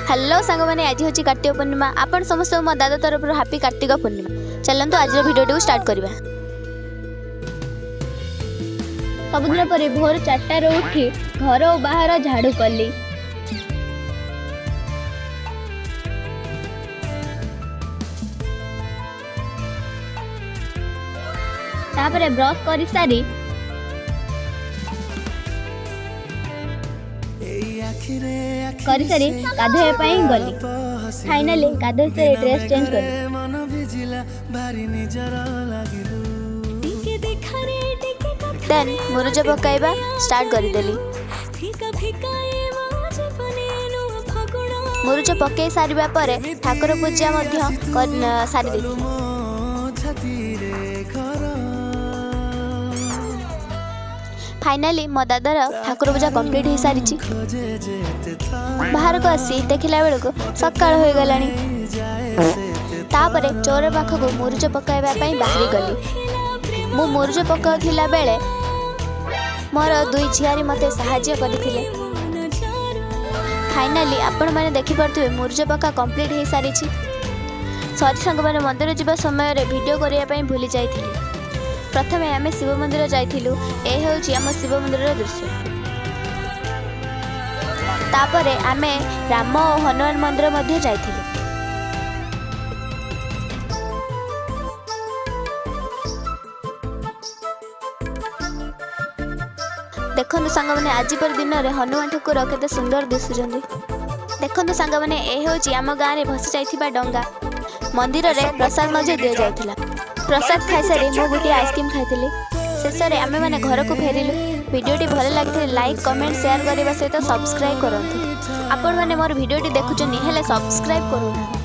Hello ସାଙ୍ଗମାନେ, ଆଜି ହେଉଛି କାର୍ତ୍ତିକ ପୂର୍ଣ୍ଣିମା। ଆପଣ ସମସ୍ତଙ୍କୁ ମୋ ଦାଦା ତରଫରୁ ହାପି କାର୍ତ୍ତିକ ପୂର୍ଣ୍ଣିମା। ଚାଲନ୍ତୁ, ଆଜିର ଭିଡ଼ିଓଟିକୁ ଷ୍ଟାର୍ଟ କରିବା। ସବୁଦିନ ପରି ଭୋର 4ଟାରୁ ଉଠି ଘର ଓ ବାହାର ଝାଡ଼ୁ କଲି। ତାପରେ ବ୍ରଶ କରିସାରି କରିସାରି ଗାଧୋଇବା ପାଇଁ ଗଲି। ଫାଇନାଲି ଗାଧୋଇ ସାରି ଡ୍ରେସ୍ ଚେଞ୍ଜ କଲି। ଦେନ୍ ମୁରୁଜ ପକାଇବା ଷ୍ଟାର୍ଟ କରିଦେଲି। ମୁରୁଜ ପକାଇ ସାରିବା ପରେ ଠାକୁର ପୂଜା ମଧ୍ୟ ସାରି ଦେଇଥିଲି। ଫାଇନାଲି ମୋ ଦାଦାର ଠାକୁର ପୂଜା କମ୍ପ୍ଲିଟ୍ ହେଇସାରିଛି। ବାହାରକୁ ଆସି ଦେଖିଲା ବେଳକୁ ସକାଳ ହୋଇଗଲାଣି। ତାପରେ ଚଉର ପାଖକୁ ମୁରୁଜ ପକାଇବା ପାଇଁ ବାହାରି ଗଲି। ମୁଁ ମୁରୁଜ ପକାଉଥିଲା ବେଳେ ମୋର ଦୁଇ ଝିଆରୀ ମୋତେ ସାହାଯ୍ୟ କରିଥିଲେ। ଫାଇନାଲି ଆପଣମାନେ ଦେଖିପାରୁଥିବେ, ମୁରୁଜ ପକା କମ୍ପ୍ଲିଟ୍ ହେଇସାରିଛି। ସରି ସାଙ୍ଗମାନେ, ମନ୍ଦିର ଯିବା ସମୟରେ ଭିଡ଼ିଓ କରିବା ପାଇଁ ଭୁଲି ଯାଇଥିଲି। ପ୍ରଥମେ ଆମେ ଶିବ ମନ୍ଦିର ଯାଇଥିଲୁ। ଏ ହେଉଛି ଆମ ଶିବ ମନ୍ଦିରର ଦୃଶ୍ୟ। ତାପରେ ଆମେ ରାମ ଓ ହନୁମାନ ମନ୍ଦିର ମଧ୍ୟ ଯାଇଥିଲୁ। ଦେଖନ୍ତୁ ସାଙ୍ଗମାନେ, ଆଜି ପରି ଦିନରେ ହନୁମାନ ଠାକୁର କେତେ ସୁନ୍ଦର ଦିଶୁଛନ୍ତି। ଦେଖନ୍ତୁ ସାଙ୍ଗମାନେ, ଏ ହେଉଛି ଆମ ଗାଁରେ ଭସି ଯାଇଥିବା ଡଙ୍ଗା। ମନ୍ଦିରରେ ପ୍ରସାଦ ମଧ୍ୟ ଦିଆଯାଉଥିଲା। ପ୍ରସାଦ ଖାଇସାରି ମୁଁ ଗୋଟିଏ ଆଇସ୍କ୍ରିମ୍ ଖାଇଥିଲି। ଶେଷରେ ଆମେମାନେ ଘରକୁ ଫେରିଲୁ। ଭିଡ଼ିଓଟି ଭଲ ଲାଗିଥିଲେ ଲାଇକ୍, କମେଣ୍ଟ, ସେୟାର କରିବା ସହିତ ସବସ୍କ୍ରାଇବ୍ କରନ୍ତୁ। ଆପଣମାନେ ମୋର ଭିଡ଼ିଓଟି ଦେଖୁଛନ୍ତି, ହେଲେ ସବସ୍କ୍ରାଇବ୍ କରୁନାହାନ୍ତି।